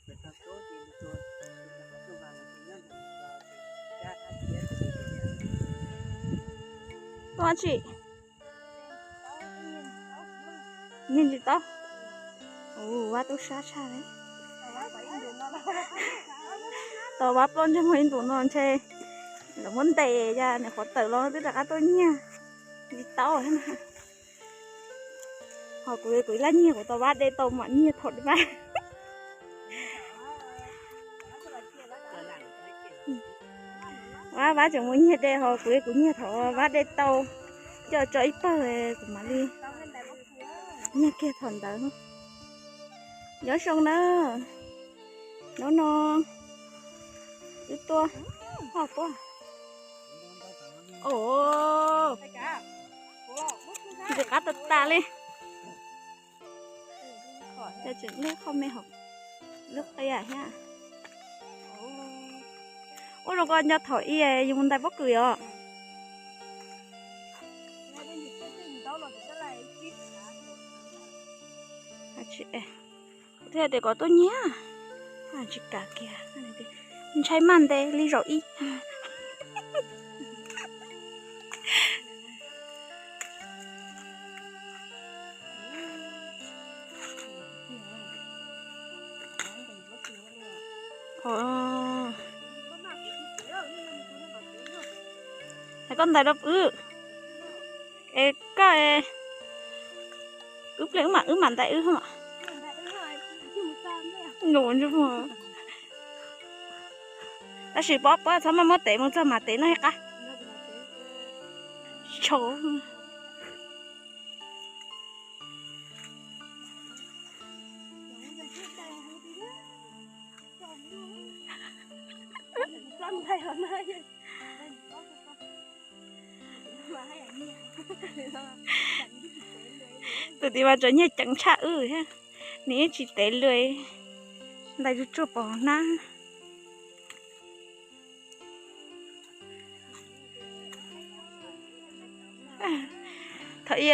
Tuaj tsi? Nyiag ntsis taub. Ua, vab tub sab tshaj li. Tau vab plaub ntsej muag ib ntus no ntshe lawv muab ntes, yog nws qhuav tawm los twb rov qab tuaj nyiag ntsis taub thiab na. Ho kuv, kuv ib laj nyiag kuv tau vab de tau mam nyiag thaum de vab. Vab, vab tseem mus nyiag de, ho kuv, kuv nyiag thaum vab de tau, coj tso ib pawg kuv mam li nyiag kiag thaum ntawd. Nyob zoo na, hnub no wb tuaj, ho tuaj. Os, ntxim qab tas tas li. Cov tseem lub qhov me hauv lub qia thiab. Ua zoo ko nco thaum ub yus mus ntais pob kws os. Kuv thiaj tias kom tuaj nyiag, tsis kam kiag, ntshai maj ntev li zaum ib. Hais koj ntais rau wb, es koj, wb pliag wb mam, wb mam ntais wb. Tab sis pob pob txhob maj muab tev mus txog mas tev no qab. Tshauv. Tus tim mas tseem nyiag ceev tshaj wb thiab, nws yeej tsis tev lawm, ntais tsuag tsuag pom hnab. Thaum ub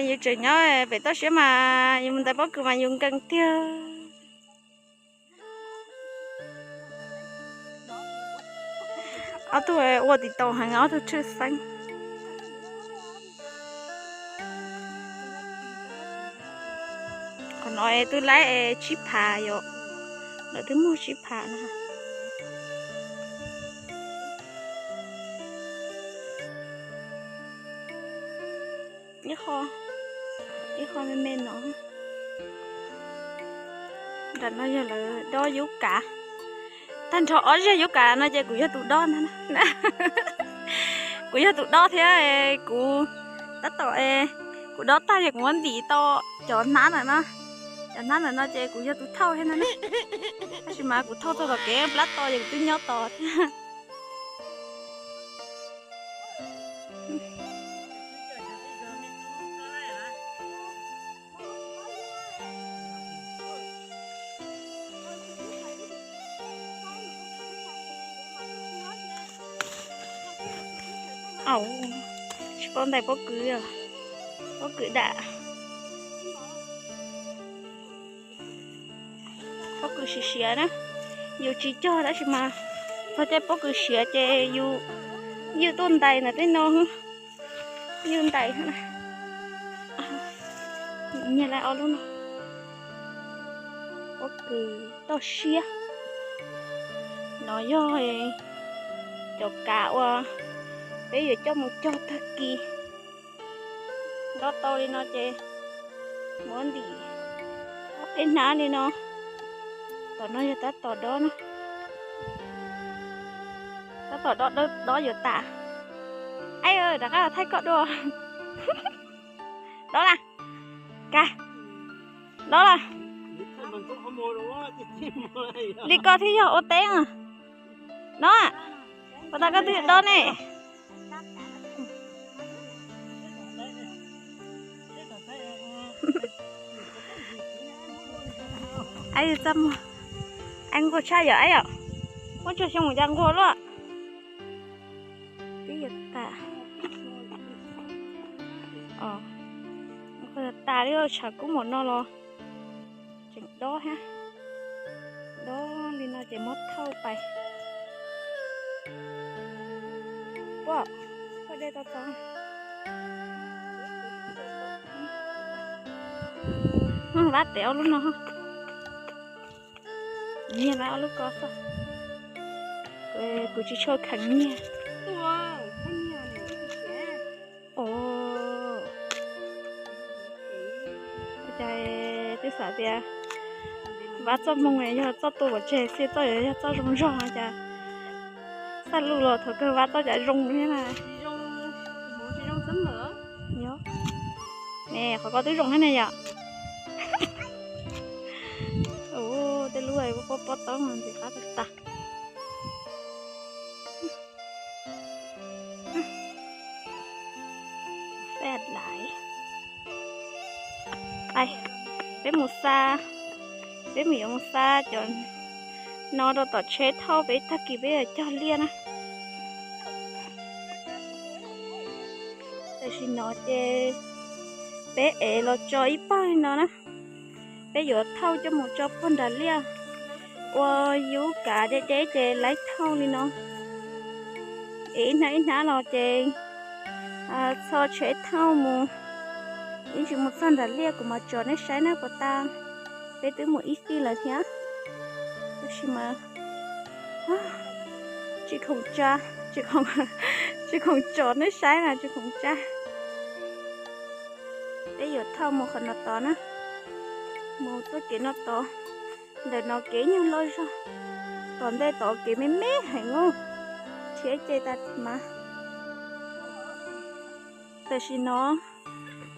yus tseem nyob pem toj siab mas yus mus ntais pob kws mas yus nkees tiag. Ob tug ua tiv tau heev, ob tug tshwj xeeb. Qhov no twb laib tsib phav yom, lawv twb muag tsib phav na. Ib qho, ib qho me me no. Nram no yog lawv dob yub kav. Tag nrho ob zaj yub kav no ces kuv yog tus dob ntag. Kuv yog tus dob thiab, kuv tab tom, kuv dob tag ces kuv muab ntim tau cov hnab ntawm no. Cov hnab ntawm no ces kuv yog tus thauj thiab ntag. Tab sis mas kuv thauj txog tom kev plab to ces kuv twb nyob tos thiab. Au, tsis paub ntais pob kws, pob kws dam. Pob kws siav siav na, yus tsis cog tab sis mas txog caij pob kws siav ces yus ywj tuaj ntais ntawm tej no, ywj ntais. Nyiag lawm ob lub no, pob kws toj siab. No yog cov kav uas peb yuav coj mus cog tag kis. Nto tau li no ces muab ntim ob peb hnab li no. Tom no yog tab tom dob na, tab tom dob, dob yuav tas. Aib, rov qab los thaij koj dua. Dob las, ka, dob las. Li koj thiaj yog ua teb. No, puas tas koj twb dob ne? Aib, txaj muag. Aib, nquag tshaj yom aib yom. Muab tsuag xyoo mus cas nquag luaj. Twb yuav tas. Nquag tas li, tshav kub npaum no los tseem dob thiab. Dob. Ces muab thauj pais. Puaj, puaj dej tau tau. Vab tev ob lub no. Nyiag lawv ob lub ko xwb. Kuv tsis tshua kheev nyiag. Ua cas twb xav tias vab txoj hmoo yog txoj tua pov tseg xwb, txoj yog txoj zoo zog no cas xaj lus los thaum kawg vab txoj cas zoo thiab na. Ne, qhov ko twb zoo thiab ne yom. Ua tej lub pob pob taub ntxim qab tas tas. Peb mus xa, peb mus yuav mus xa cov no rau tom tsheb thauj, peb tag kis peb yuav cog liaj na. Tam sim no ces peb ev los tso ib pawg li no na. Peb yuav thauj coj mus tso puag nram liaj ua yub kav deb deb ces laib thauj li no. Es ib hnab ib hnab los ces txho tsheb thauj mus ib ntsis mus txog nram liaj kuv mam tso nej saib na. Puas tas, peb twb mus ib fij lawm thiab, tab sis mas tsis khoom tsa, tsis khoom tso nej saib na, tsis khoom tsa. Peb yuav thauj mus qhov no tod na, mus txoj kev no tod. Ntawm no kev nyuag loj zog, tom ntej tod kev me me heev os, thiab ces tas mas. Tam sim no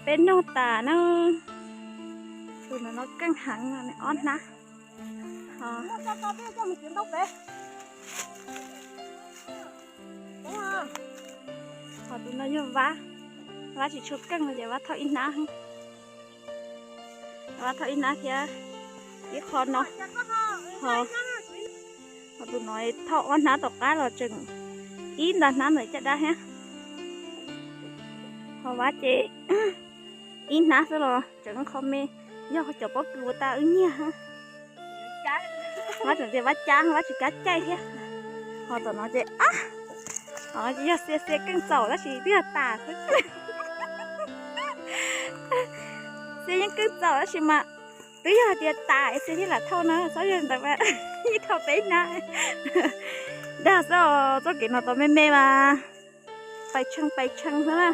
peb noj tas na, tus no keej heev, ob hnab. Ho tus no yog vab, vab tsis tshua keej no ces vab thauj ib hnab, vab thauj ib hnab thiab ib qho no. Ho tus no thauj ob hnab tom qab los tseem ib nta hnab ntawm caj dab thiab. Ho vab ces ib hnab xwb los tseem qho me, yog cov pob kws ua tas wb nyiag. Vab tseem tias vab cab, vab tsis kav caij thiab. Ho tom no ces, o, yog xia xia keej txaus tab sis twb yog tas xwb. Xia yeej keej txaus tab sis mas twb yog tias tas xia thiaj lam thauj na, txhob yog ntawd mas yeej thauj peb hnab. Dag xwb os, txoj kev no tod me me mas pais tshee pais tshee xwb na.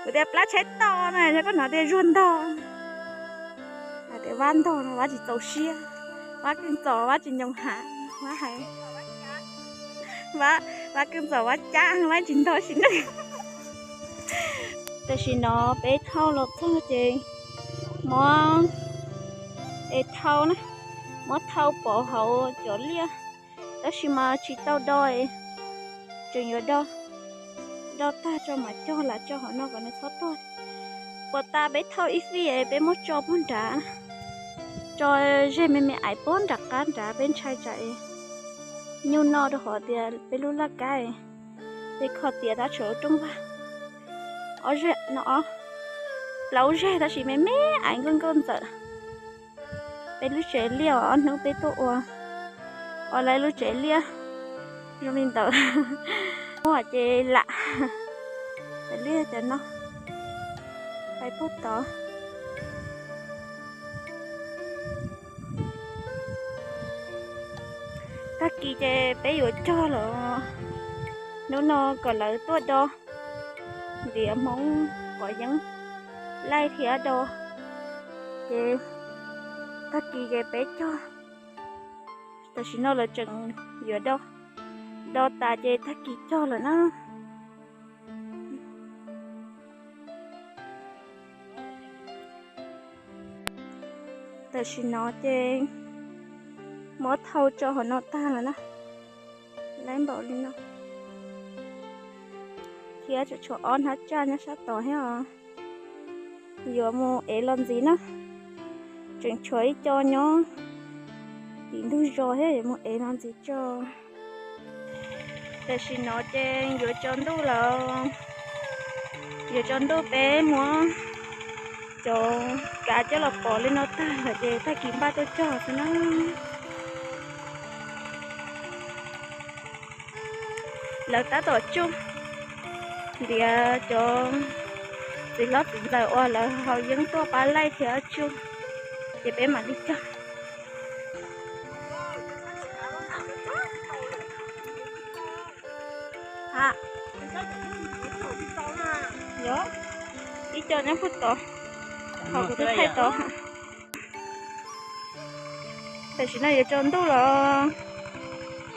Kuv tias plab tsheb to na, yog koj hnov tias zuag ntog, hais tias vab ntog no vab tsis txaus siab, vab keej txaus vab tsis nyoo hav, vab hais, vab keej txaus vab cab vab tsis ntog sim neej. Tam sim no peb thauj los txog ces muab, es thau na, muab thau pov hauv cov liaj, tab sis mas tsis tau do, tseem yuav do, do tag tso mam cog lam tso hauv no kom nws txhob tuag. Puas tas peb thauj ib fij peb muab tso puag nrad, tso zeg me me aiv puag nram qab nrad, peb ntshai tsam nyuj noj rau qhov tias peb lub laj kab peb kho tias tab tsuav rooj vag. Ob zeg no, plaub zeg tab sis me me aiv nkauj nkauj ntxawm. Peb lub tsev liaj ob hnub peb tuaj ua, ua lawv lub tsev liaj zoo li ntawd. Muaj ces lam, liaj cov no, pais puag tod. Tag kis ces peb yuav cog lawm, hnub no kom lawv tuaj do, vim hmoov pov yeeb laij thiab do, ces tag kis ces peb cog. Tam sim no lawv tseem yuav do, do tas ces tag kis cog lawm na. Tam sim no ces muab thau tso hauv no tag lawm na, laib npaum li no, thiab tseem tshuav ob hnab tsaj nyob sab tod thiab os. Yuav mus ev los ntxiv na, tseem tshuav ib co nyob tim ntug zos thiab, yuav mus ev los ntxiv tso. Tam sim no ces yuav tsaus ntuj lawm, yuav tsaus ntuj peb muab cov kav coj los pov li no tag lawm ces tag kis npaj tuaj cog xwb na. Lawv tab tom tsuj ntiav cov txiv hlob txiv ntxawm uas lawv haus yeeb tuaj pab laij thiab tsuj, ces peb mam li cog. Ib co nyob puag tod, thaum kuv twb thaij tod. Tam sim no yuav tsaus ntuj los,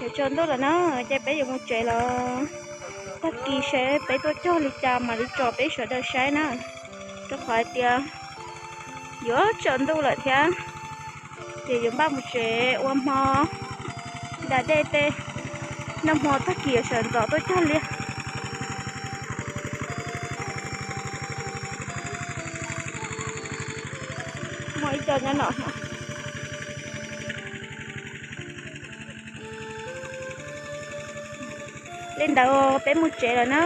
yuav tsaus ntuj los na, ces peb yuav mus tsev los. Tag kis seb peb tuaj cog li cas mam li tso peb sawv daws saib na, rau qhov hais tias yuav tsaus ntuj lawm thiab, ces yuav npaj mus tsev ua hmo da dej tej, noj hmo tag kis yuav sawv ntxov tuaj cog liaj. Muaj ib co nyob no. Li ntawd peb mus tsev lawm na.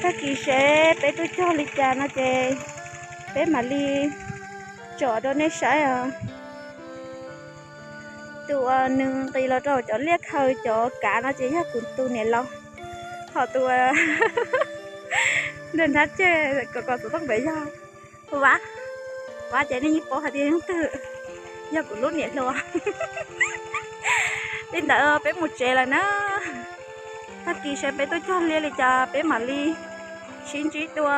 Tag kis seb peb tuaj cog li cas no ces peb mam li tso rau nej saib os. Tus uas nws nqis los rau cov liaj khaws cov kav no ces yog kuv tus niam laus, ho tus uas nrog nrab ceg kom kom xov tooj pem yog Vav. Vav ces nej yeej paub hais tias leej twg, yog kuv lub niam hluas. Li ntawd peb mus tsev lawm na. Tag kis seb peb tuaj cog liaj li cas peb mam li sib ntsib dua.